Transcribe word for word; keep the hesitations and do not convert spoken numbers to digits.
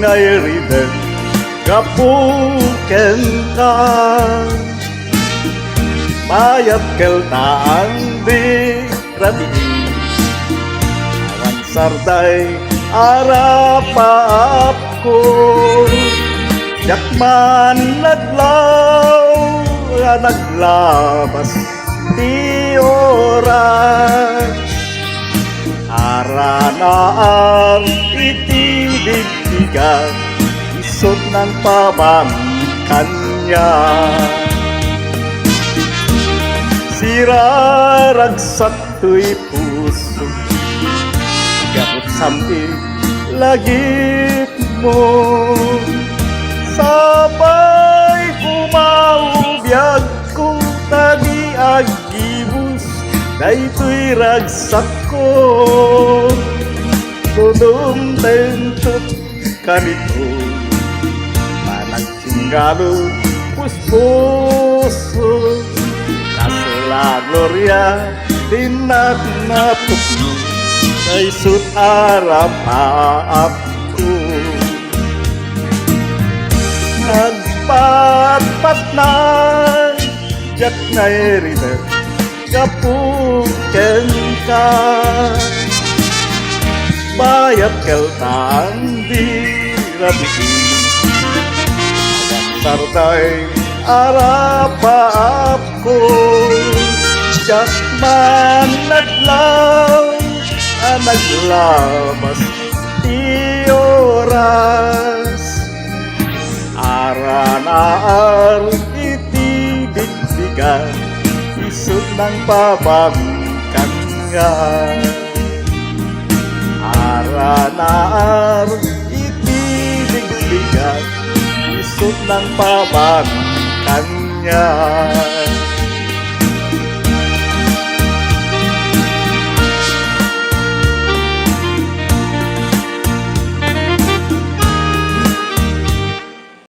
Nairiden gapu kenka, bayat kelta ang di rabii. Awan sarday arapaapko, diak man naglaw a naglabas ti oras. Aranaar iti bigbigan, isut nang pabangkannya. Siraragsak toy puso, gapu sam-i langitmo. Sapay koma biagko ta di aggibus daytoy ragsakko. Dudumtengto kanito, panagsinggalo puspuso, kasla gloria, dinak napukno, kaysut arapaapko. Nagpatpatna, diak nairiden gapu kenka. Bayat kelta ang di rabii. Awan sarday arapaapko, diak man naglaw a naglabas ti oras. Aranaar iti bigbigan, isut nang pabangkannya. Aranaar iti bigbigan, isut nang pabangkannya.